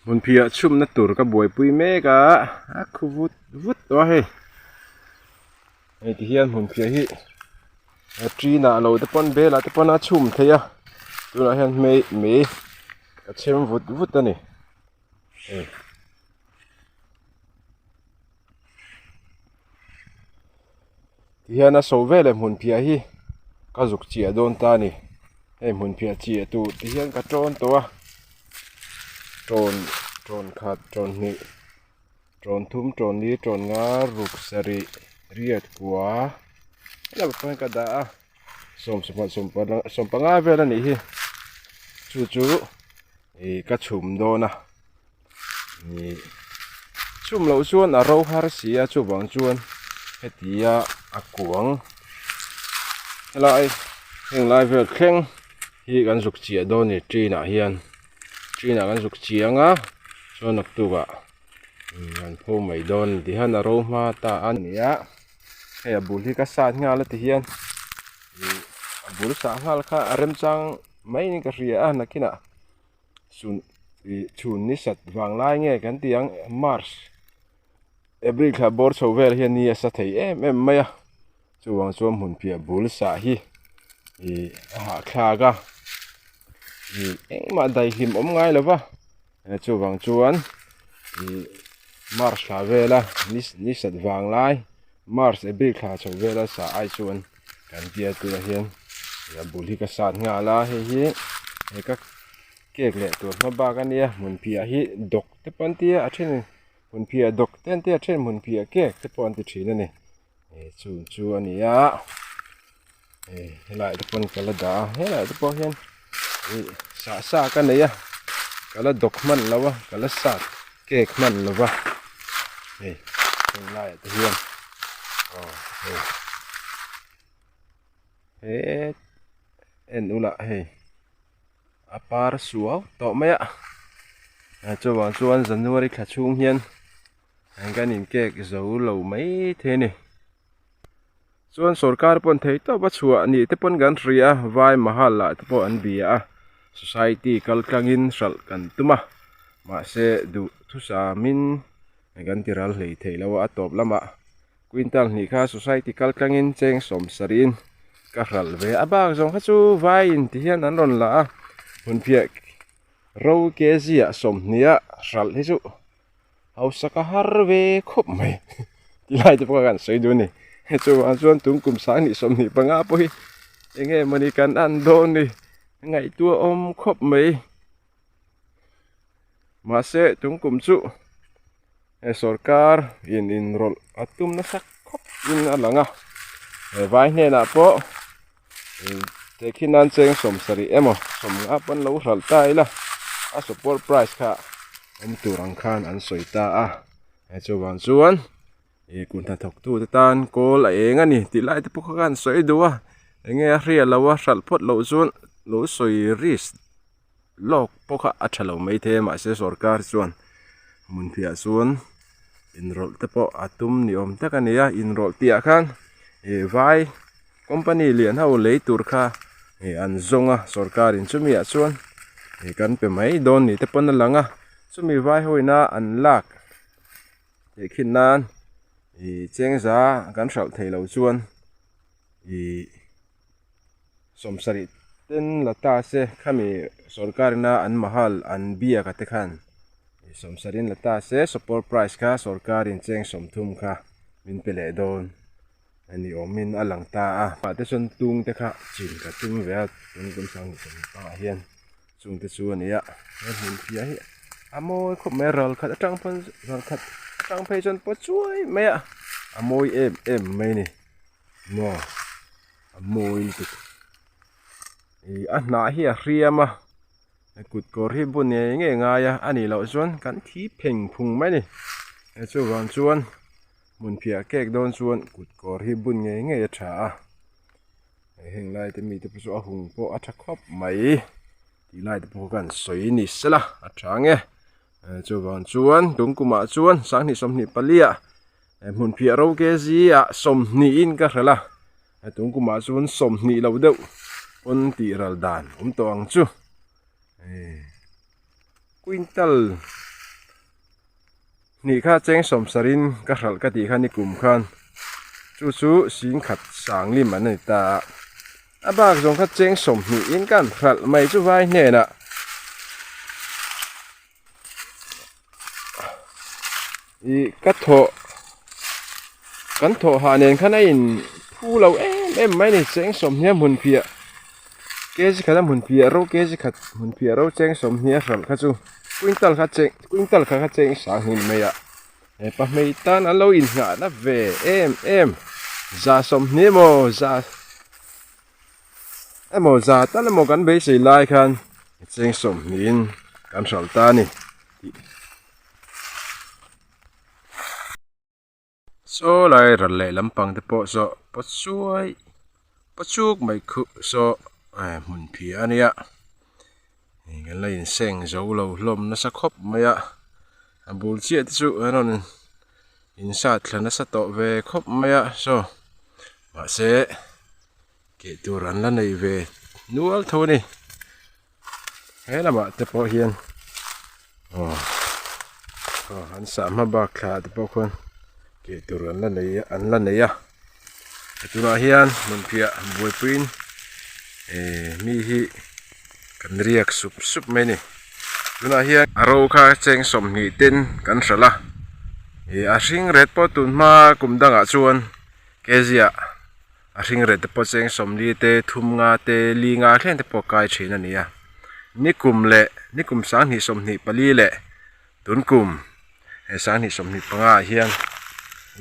Hmunphiah chhumna tur ka buaipui mek a, a khu vut vut tawh a hei. Hei ti hian hmunphiah hi ṭin ah lo te pawn bel ah te pawn a chhum theih a, tunah hian hmei mei ka chhem vut vut a ni. Hei. Ti hian a so veleh hmunphiah hi ka zuk chiah dawn ta a ni hei hmunphiah chiah tur ti hian ka tawn tawh a tawn tawn khat tawn hnih tawn thum tawn li tawn nga ruk sarih riat kua helai pawh hian ka dah a sawm sawmpanga vel a nih hi chu chu ih ka chhum dawn a. Ih chum loh chuan a ro har si a chuvang chuan hetia a kuang helai heng lai vel thleng hi kan zuk chiah dawn a ni train ah hian train ah kan zuk chiang a chuan naktuk ah an pho mai dawn a ni tihian a ro hma ta a ni a hei a bul hi ka sat nghal a ti hian ih a bul sah nghal kha a remchang mai niin ka hria a nakinah. Chhun ih chhun ni sat vang lai nge kan tih ang march april thla bawr chho vel hian ni a sa thei em em mai a chuvang chuan hmun piah bul sah hi ih a hahthlak a ih engmah daihlim awm ngai lo va chuvang chuan ih march thla vela ni ni sat vang lai march april thla chho vela sah ai chuan kan tia tunah hian a bul hi ka sat nghal a hei hi he ka cake leh tur hma bak a nia hmun phiah hi dawk te pawh an ti a a then in hmun phiah dawk te an ti a a then hmun phiah cake te pawh an ti thin a ni eh chung chu a ni a eh helai te pawn ka la dah a helai te pawh hian ih sah sa ka nei a ka la dawk hman lo a ka la sat cake hman lo va hei heng laiah te hian aw hei he en ula hei a par suau tawh mai a chuvang chuan january thla chhung hian kan in cake zo lo mai thei a ni chuan sorkar pawn thei tawp a chhuah ni te pawn kan hria a vai mahal lah te pawh an bia a society kal tlangin hralh kan tum a mahse duh thusamin kan ti ral hlei thei lo a a tawp lamah quintal hnih kha society kal tlangin cheng sawm sarih in ka hralh ve a bak zawng kha chu vai in ti hian an rawn la a hmunphiah ro kg ah sawmhnih a hralh hi chu. Hausa ka har ve khawp mai ti lai te pawh kan sawi duh a ni chuvang chuan tun kum sang hnih 25 pawh hi eng nge mawni kan an dawn ni ngaihtuah awm khawp mai mahse tun kum chu he sorkar in inrawlh a tum nasa khawp in a lang a he vai hnenah pawh tehkhin nan cheng 70 emaw 50 pawn lo hralh ta ila a support price kha awm tur ang khan an sawi ta a hei chuvang chuan ih kut hnathawk tu te tan kawl a eng a ni tih lai te pawh kha an sawi duh a eng nge a hriat loh a hralh phawt loh chuan lo sawi risk lawk pawh kha a tha lo maithei a mahse sorkar chuan hmun phiah chuan inrawlh te pawh a tum ni awm tak a ni a inrawlh tih ah khan ih vai company lian ho lei tur kha ih an zawng a sorkar in chumi ah chuan ih kan pe mai dawn ni te pawn a lang a chumi vai ho ina an lak teh khin nan ih chengza kan hralh theih loh chuan ih. 70 ten la ta se khami sorkar ina an mahal an biak a te khan 70 in la ta se support price kha sorkar in cheng 30 kha min pe leh dawn a ni awmin a lang ta a ah te chuan tung te kha chin ka tum ve a tun kum sang ah hian chung te chu a ni a he hmun phiah hi a mawi khawp mai a ral khat atang pawn ral khat atang phei chuan paw chuai mai a a mawi em em mai a ni maw. A mawi lutuk ih a hnah hi a hriam a kut kawr hi bun ngei ngei a ngai a a nih loh chuan kan thi pheng phung mai a ni chuvang chuan hmun phiah cake dawn chuan kut kawr hi bun ngei ngei a tha a heng lai te mite pawh chu a hung pawh a tha khawp mai tih lai te pawh khan sawi ni sela a tha ang e chuvang chuan tum kumah chuan sanghnih 24 ah hmun phiah ro kg ah 20 in ka hralh a tun kumah chuan 20 lo deuh pawn tih ral dan awm tawh ang chu quintal. Hnih kha cheng sawmsarin ka hralh ka tih kha nikum khan chu chu singkhat sanglim an ni ta a, a bak zawng kha cheng sawmhnihin ka han hralh mai chu vai hnenah ih ka thawh kan thawh hah nen khan a in phu lo em em mai a ni cheng sawmhnih a hmun phiah kg khat a hmun phiah ro kg khat hmun phiah ro cheng sawmhnih a hralh kha chu quintal kha cheng quintal kha kha cheng sang hnin mai a hepa hmei tan an lo inngah na ve em em za sawmhnih emaw za emaw za tal emaw kan beisei lai khan cheng sawmhnihin kan hralh ta a ni tih. Saw lai ral leh lampang te pawh saw paw chuai paw chuk mai khu saw eh hmun phiah a nia ih kan la inseng zo lo hlawm nasa khawp mai a a bul chiah te chu an rawn insat thla nasa tawh ve khawp mai a saw mahse keh tur an la nei ve nual tho a ni. He lamah te pawh hian aw aw an sah hma bak thla ah te pawh khuan keh tur an la nei an la nei a tunah hian hmunphiah buaipuiin eh mi hi kan riak sup sup mai a ni tunah hian a ro kha cheng sawmhnih ten kan hralh a ih a hring ret pawh tun hma kum dangah chuan kg ah. A hring reh te pawh cheng sawmli te thum nga te li nga thleng te pawh a kai thin a ni a nikum leh nikum sanghnih sawmhnih pali leh tun kum he sanghnih sawmhnih panga ah hian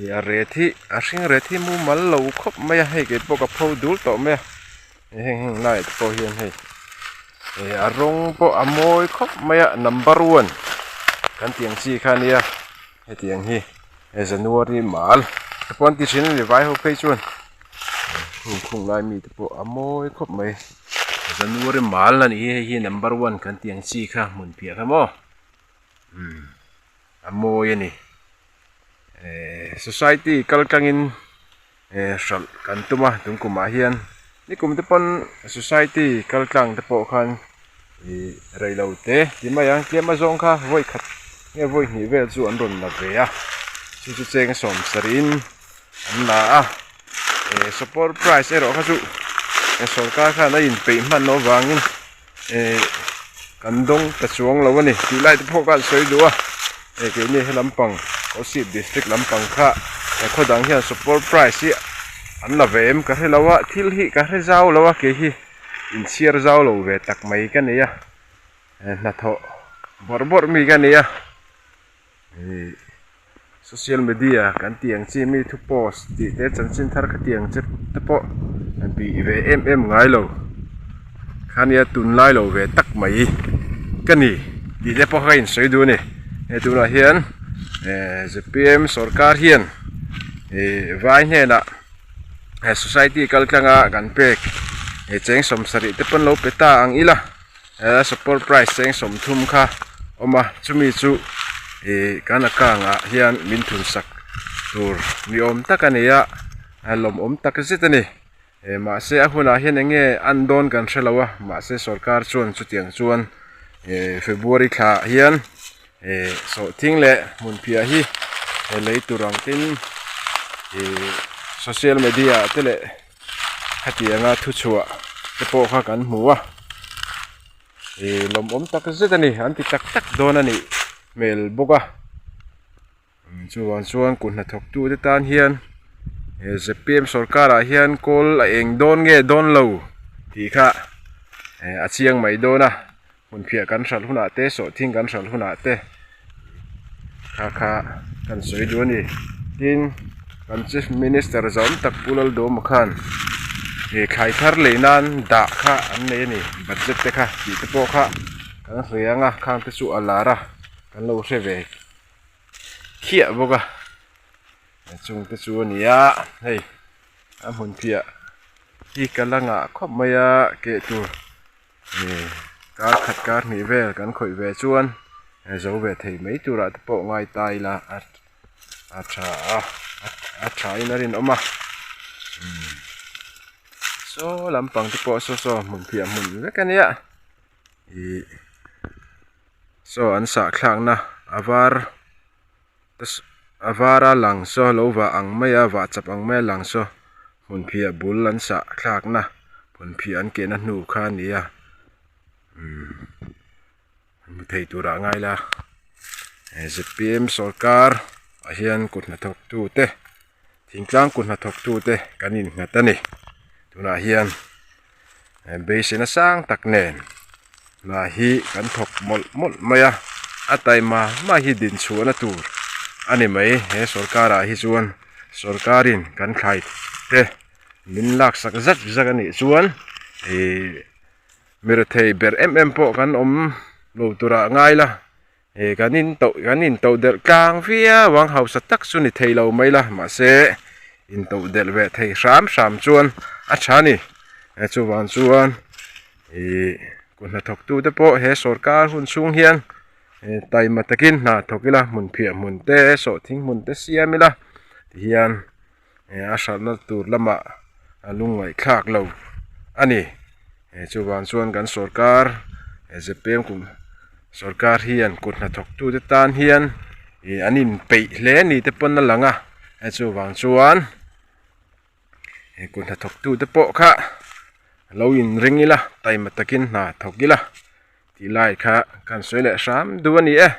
ih a ret hi a hring ret hi mumal lo khawp mai a hei kei pawh ka pho dul tawh mai a heng heng laiah te pawh hian hei ih a rawng pawh a mawi khawp mai a number one kan tih ang chi kha a nia. Hetiang hi he January mal te pawh an ti thin a ni vai ho phei chuan khung khung lai mi te pawh a mawi khawp mai January mal a nih hi hei hi number one kan tih ang chi kha hmun piah kha maw umm a mawi a ni ehh society kal tlangin ehh hralh kan tum a tun kumah hian nikum te pawn society kal tlang te pawh khan ih rei lo te ti mai ang tlem azawng kha vawi khat nge vawi hnih vel chu an rawn la ve a chu chu cheng sawm sarih in an la a ehh support price erawh kha chu sawrkar khan a inpeih hman loh avangin ehh kan dawng ta chuang lo a ni tih lai te pawh khan sawi duh a hei keini he lampang Kolasib district lampang kha he khaw dang hian support price hi an la ve em ka hre lo a thil hi ka hre zau lo a kei hi inchhiar zau lo ve tak mai ka nei a hnathawh bawrh bawrh mi ka nei a. Ih social media kan tih ang chi mi thu post tih te chanchin thar kha tih ang che te pawh an tih ve em em ngai lo khania tunlai lo ve tak mai ka ni tih te pawh kha ka insawi duh a ni hei tunah hian eh zpm sawrkar hian ih vai hnenah he society kal tlanga kan pek eh cheng sawmsarih te pawn lo pe ta ang ila. He support price cheng 30 kha awm a chumi chu ih kan account ah hian min thun sak tur ni awm tak a ni a a lawmawm tak zet a ni eh mahse a hunah hian eng nge an dawn kan hre lo a mahse sorkar chuan chutiang chuan eh february thla ah hian eh sawhthing leh hmunphiah hi lei tur ang tin ih social media ah te leh. Hetianga thuchhuah te pawh kha kan hmu a ih lawmawm tak zet a ni an ti tak tak dawn a nih hmel bawk a chuvang chuan kut hnathawk tu te tan hian he zpm sawrkar ah hian kawl a eng dawn nge dawn lo tih kha a chiang mai dawn a. Hmunphiah kan hralh hunah te sawhthing kan hralh hunah te kha kha kan sawi duh a ni tin kan chief minister zawm tak Pu Laldawma khan ih thlai thar lei nan dah kha an nei a ni budget te kha tih te pawh kha kan hre ang a khang te chu a lar a kan lo hre ve khiah bawk a chung te chu a ni a hei a hmunphiah hi ka la ngah khawp mai a keh tur. Ih kar khat kar hnih vel kan khawih ve chuan zo ve thei mai turah te pawh ngai ta ila a a tha a a tha in a rinawm a umm saw lampang te pawh saw saw hmun phiah hmun vek a nia ih saw an sah thlakna a var. A vara lang saw lo vah ang maia vah chap ang maia lang saw hmunphiah bul an sah thlakna hmunphiah an kehna hnu kha a ni a umm hmu thei turah a ngai la zpm sawrkar ah hian kut hnathawk tute thingtlang kut hnathawk tute kan innghat a ni tunah hian beiseina sang tak nen hna hi kan thawk mawlh mawlh mai a a taima hma hi din chhuahna tur a ni mai he sawrkar ah hi chuan sawrkar in kan thlai te min laksak zat zat a nih chuan ihh mi rethei ber em em pawh kan awm lo turah a ngai la. He kan in toh kan in toh delh tlang viau ang hausa tak chu ni thei lo mai la mahse in toh delh ve thei hram hram chuan a tha a ni chuvang chuan ihh kut hnathawk tu te pawh he sawrkar hun chhung hian taima takin hna thawk ila hmun phiah hmun te sawhthing hmun te siam ila tihian a hralhna tur lamah a lungngaihthlak lo a ni. Chuvang chuan kan sawrkar zpm kum sawrkar hian kut hnathawk tute tan hian ih an inpeih hle ni te pawn a lang a chuvang chuan kut hnathawk tute pawh kha lo inring ila taima takin hna thawk ila tih lai kha kan sawi leh hram duh a ni e.